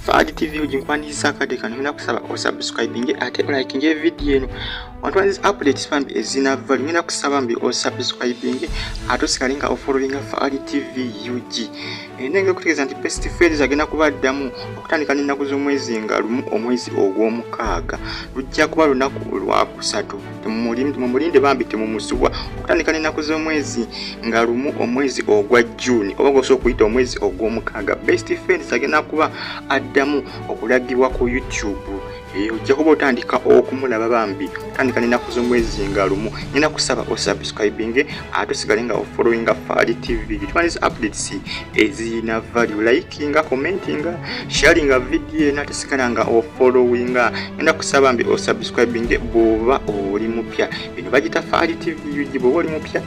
Fahad TV oginkwaniriza akadde kano, ngenda kusaba osubscribinge ate olikinge vidiyo eno. Wantwaniriza updates bambi ezina value. Ngenda kusaba mbi osubscribinge ate osigale nga ofollowinga Fahad TV UG. Nengera okutegeeza nti Best Friends agenda kubaddamu okutandika n'ennaku z'omwezi nga 1 omwezi ogw'omukaaga, lujja kuba lunaku lwakusatu. Mumulinde bambi, temumusubwa. Okutandika n'ennaku z'omwezi nga 1 omwezi ogwa June, oba gwosobola okuyita omwezi ogw'omukaaga, Best Friends agenda kuba addamu okulagibwa ku YouTube. Ojja kuba otandika okumulaba bambi otandika n'ennaku z'omwezi nga 1. Ngenda kusaba osubscribinge ate osigale nga ofollowinga Fahad TV. Gitwaniza updates ezirina value. Likinga, commentinga, sharinga video eno, ate sigala nga ofollowinga. Ngenda kusaba mbi osubscribinge bw'oba oli mupya. Bino bagita Fahad TV UG. Bw'oba oli mupya,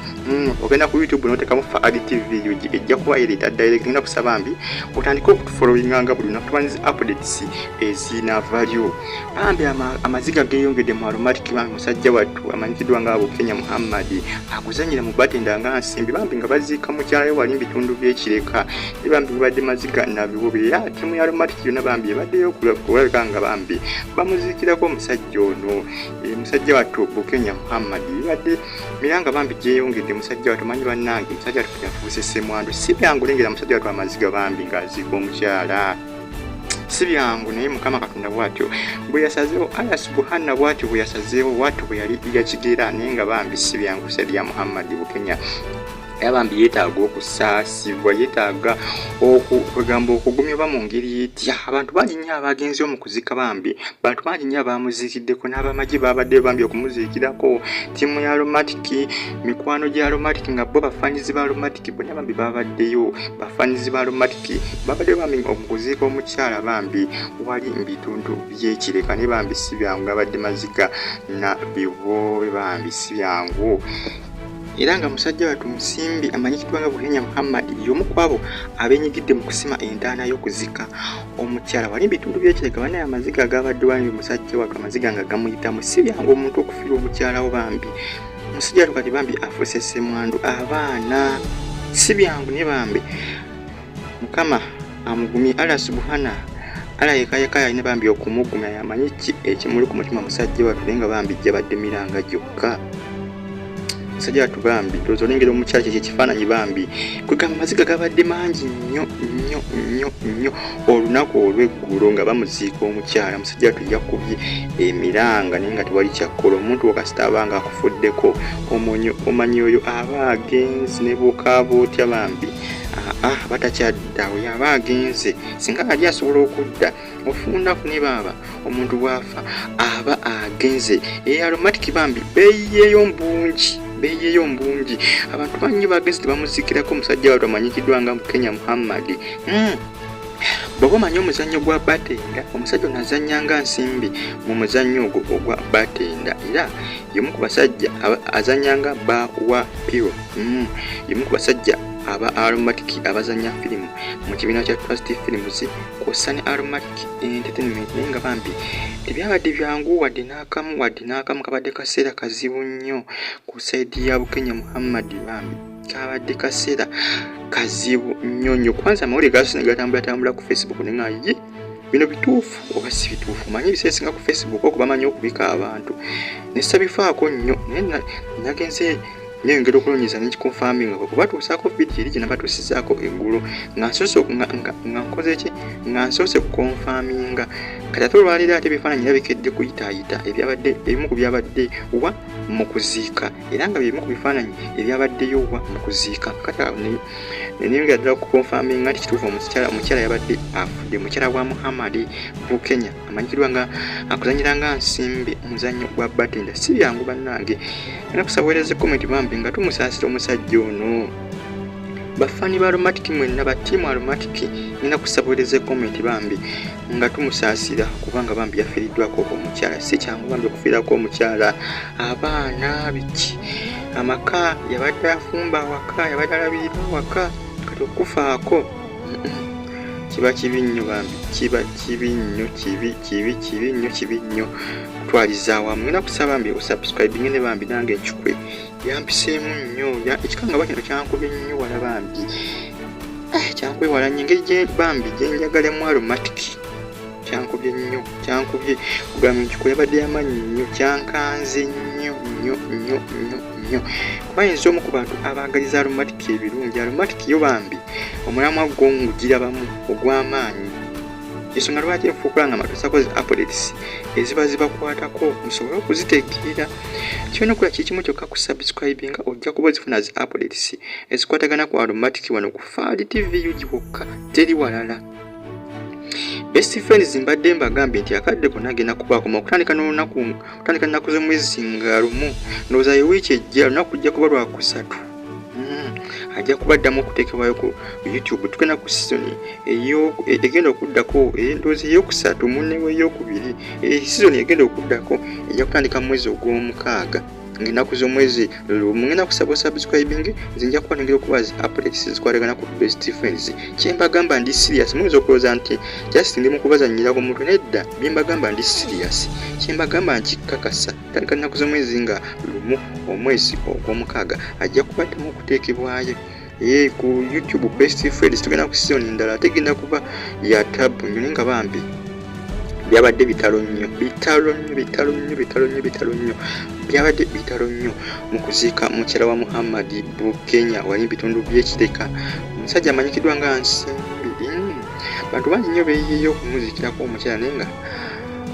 ogenda ku YouTube n'oteekamu Fahad TV UG, ejja kuba ereeta direct. Ngenda kusaba mbi otandike okutufollowinga nga buli lunaku tubaniza updates ezirina value. Bambi amaziga geeyongedde mu Aromatic. Bambi musajja wattu amanyikiddwa nga Bukenya Muhammad, akuzanyira mu batenda nga Nsimbi, bambi nga baziika mukyala we wali mu bitundu by'Ekireka. Ye bambi bibadde maziga nabiwobe, era ttiimu ya Aromatic yonna bambi ebaddeyo okulabika nga bambi bamuziikirako omusajja ono. Musajja wattu Bukenya Muhammad, bibadde miranga bambi gyeyongedde. Musajja wattu, manyi bannange, musajja wattu yafuuse ssemwandu. Si byangu lengera musajja wattu amaziga bambi ng'aziika omukyala, si byangu. Naye Mukama Katonda bw'atyo bwe yasazeewo, Allah Subhana bw'atyo bwe yasazeewo, bw'atyo bwe yali yakigera. Naye nga bambi si byangu side ya Muhammad Bukenya, era bambi yeetaaga okusaasibwa, yeetaaga okwegamba okugumibwa mu ngeri etya. Abantu bangi nnyo abagenzeyo mu kuzika, bambi bantu bangi nnyo abamuziikiddeko, n'abamagye babadde bambi okumuziikirako, ttiimu ya Aromatic, mikwano gya Aromatic, nga bo bafaanyizi ba Aromatic bonna bambi babaddeyo. Bafaanyizi ba Aromatic babaddeyo bambi mu kuziika omukyala bambi wali mu bitundu by'Ekireka. Naye bambi si byangu, abadde maziga na biwoobe, bambi si byangu. Era nga musajja wattu Musimbi amanyikiddwa nga Bukenya Muhammad y'omu ku abo abeenyigidde mu kusima entaana y'okuzika omukyala wali mu bitundu by'Ekireka. Bannaye, amaziga agabadde wali, musajja wattu amaziga nga gamuyitamu. Si byangu omuntu okufiirwa omukyala wo. Bambi musajja wattu kati bambi afuuse ssemwandu, abaana, si byangu. Naye bambi Mukama amugumye, Allah Subhana, Allah yekayeka yalina bambi okumugumya, yamanyi ki ekimuli ku mutima musajja wattu. Naye nga bambi jjabadde miranga gyokka. Musajja wattu bambi, ndowooza olengera omukyala, kyekyo ekifaananyi bambi. Kwegamba amaziga gabadde mangi nnyo nnyo nnyo nnyo olunaku olw'eggulo nga bamuziika omukyala. Musajja wattu yakubye emiranga, naye nga tewali kyakkola. Omuntu wakasita aba nga akufuddeko, omanyi oyo aba agenze, ne bw'okaaba otya bambi aa batakyadda, oyo aba agenze. Singa ali asobola okudda ofundaku, ne baaba omuntu bw'afa aba agenze. Aromatic bambi beeyiyeeyo mbungi, beeyiyeeyo mbungi. Abantu bangi bagenze tebamuziikirako omusajja wattu amanyikiddwa nga Bukenya Muhammad. Bw'oba omanyi omuzannyo gwa batenda, omusajja ono azannya nga Nsimbi mu muzannyo ogwo ogwa batenda, era y'omu ku basajja azannya nga ba wa piro. Y'omu ku basajja aba Aromatic abazannya firimu mu kibiina kya Trust Films kw'ossa ne Aromatic Entertainment. Naye nga bambi tebyabadde byangu wadde n'akamu, wadde n'akamu. Kabadde kaseera kazibu nnyo ku side ya Bukenya Muhammad. Bambi kabadde kaseera kazibu nnyo nnyo. Kwanza amawulire gasoose ne gatambulatambula ku Facebook, ne nga ye bino bituufu oba si bituufu? Manyi ebiseera ebisinga ku Facebook okwo bamanyi okubika abantu, nesabifaako nnyo. Naye nagenze neyongera okunoonyereza nekiconfirminga, kwe kubatuusaako vidiyo eri gye nabatuusizaako eggulo, nga nsoose nga nkoze ki, nga nsoose kuconfirminga. Kati ate olwaleero ate ebifaananyi era bikedde kuyitaayita, ebyabadde ebimu ku byabadde wa mu kuziika, era nga byebimu ku bifaananyi ebyabaddeyo wa mu kuziika. Kati awo neyongera ddala okuconfirminga nti kituufu, omukyala yabadde afudde, mukyala wa Muhammad Bukenya amanyikiddwa nga akuzanyira nga Nsimbi omuzannyo gwa batenda. Si byangu bannange. Era kusaba weereze comment bambi nga tumusaasira omusajja ono. Bafaani ba Aromatic mwenna, ba ttiimu Aromatic, ngenda kusaba weereze comment bambi nga tumusaasira, kubanga bambi yafiiriddwako omukyala. Si kyangu bambi okufiirako omukyala, abaana, biki, amaka, yabadde afumba awaka, yabadde alabirira awaka. Kati okufaako kiba kibi nnyo bambi, kiba kibi nnyo, kibi kibi kibi nnyo, kibi nnyo kutwaliza awamu. Ngenda kusaba bambi osubscribinge. Ne bambi nange nkikwe yampiseemu nnyo ekikangabwa kino, kyankubye nnyo wala bambi, kyankwewala nnyo engeri gye bambi gyenjagalemu Aromatic. Kyankubye nnyo, kyankubye kugamba nti yabadde yamanyi nnyo, kyankanze nnyo nnyo nnyo nnyo nnyo, kuba yinza omu ku bantu abaagaliza Aromatic ebirungi. Aromatic yo bambi omulamwa gwo ngugirabamu ogw'amaanyi. Ensonga lwaki nfuukula nga matuusako zi updates eziba zibakwatako musobole okuzitegeera. Kyolina okukola kiri kimu kyokka, ku subscribinga, ojja kuba ozifuna zi updates ezikwatagana ku Aromatic wano ku Faali TV UG wokka, teri walala. Best Friends mbadde mbagambye nti akadde konna agenda kubaakoma okutandika n'olunaku, okutandika nnaku z'omwezi nga 1, ndowooza ye wiiki ejja, lunaku lujja kuba Lwakusatu. Ajja kuba addamu okuteekebwayo ku YouTube. Tugenda ku season egenda okuddako, endowooza eyokusatu munne w'eyokubiri. Season egenda okuddako ejja kutandika mu mwezi ogw'omukaaga ng'ennaku z'omwezi 1. Ngenda kusaba osubscribing, nze nja kuba nengera okuba zi updates zikwatagana ku Best Friends. Kyembagamba ndi serious. Muyinza okulowooza nti just ndi mu kubazannyira ku mutwe. Nedda, byembagamba ndi serious. Kyembagamba nkikakasa, tandika nnaku z'omwezi nga 1 omwezi ogw'omukaaga ajja kuba addamu okuteekebwayo ye ku YouTube Best Friends. Tugenda ku season endala, ate egenda kuba ya tabu nnyo, naye nga bambi byabadde bitalo nnyo, bitalo nnyo, bitalo nnyo, bitalo nnyo, bitalo nnyo, byabadde bitalo nnyo mu kuziika mukyala wa Muhammad Bukenya wali mu bitundu by'Ekireka, omusajja amanyikiddwa nga Nsimbi. Bantu bangi nnyo beeyiyeyo okumuziikirako omukyala, naye nga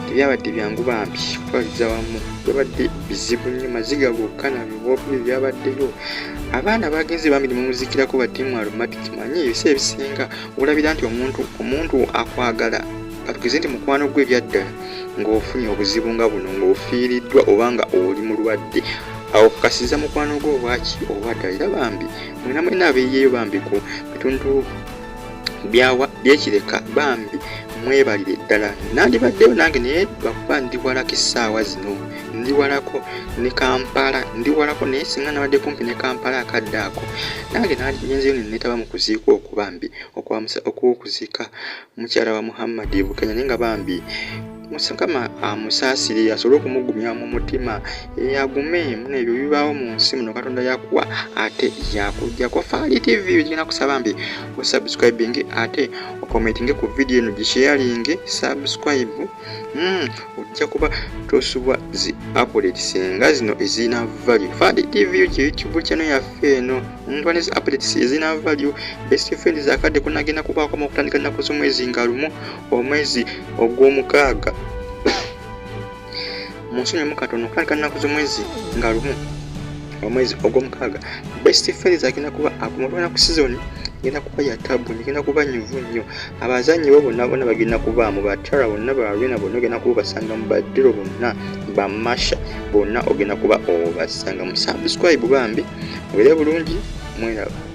tebyabadde byangu bambi. Kutwaliza wamu byabadde bizibu nnyo, maziga gokka na biwoobe byabaddeyo. Abaana bagenze bambi ne bamuzikirako, batiimu Aromatic. Manyi ebiseera ebisinga olabira nti omuntu akwagala, katugeze nti mukwano gwe ebyaddala, ng'ofunye obuzibu nga buno, ng'ofiiriddwa oba nga oli mulwadde, awo okukasiza mukwano gwo obwaki obwaddala. Era bambi mwena mwena abeeyiyeyo bambi ku bitundu byawa byekireka, bambi mwebalire ddala. Nandibaddeyo nange, naye lwakuba ndi walako essaawa zino, ndi walako ne Kampala, ndi walako. Naye singa nabadde kumpi ne Kampala akadde ako, nange nandingenzeyo ne neetaba mu kuziika okwo bambi okw'okuziika mukyala wa Muhammad Bukenya. Naye nga bambi Mukama amusaasire, asobole okumugumya mu mutima, agume muno. Ebyo bibaawo mu nsi muno. Katonda yakuwa ate yakuggyako. Faali TV gigenda kusaba mbi osubscribing ate ocommentinge ku vidiyo eno, gisharinge, subscribe. Ojja kuba tosubwa zi updates nga zino ezirina value. Faali TV gye YouTube channel yaffe eno, ntwa ne zi updates ezirina value. Best Friends akadde kunagenda kubaako okutandika nnaku z'omwezi nga 1 omwezi ogw'omukaaga. Mu nsonyimu katono, okutandika nnaku z'omwezi nga 1 omwezi ogw'omukaaga, Best Friends agenda kuba akomotwena ku season egenda kuba ya tabu, egenda kuba nyuvu nnyo. Abazannyi bo bonna bonna bagenda kubaamu, batara bonna, barina bonna ogenda kuba obasanga mu badiro bonna, bamasha bonna ogenda kuba obasanga mu. Subscribe bambi, mubeere bulungi, mweraba.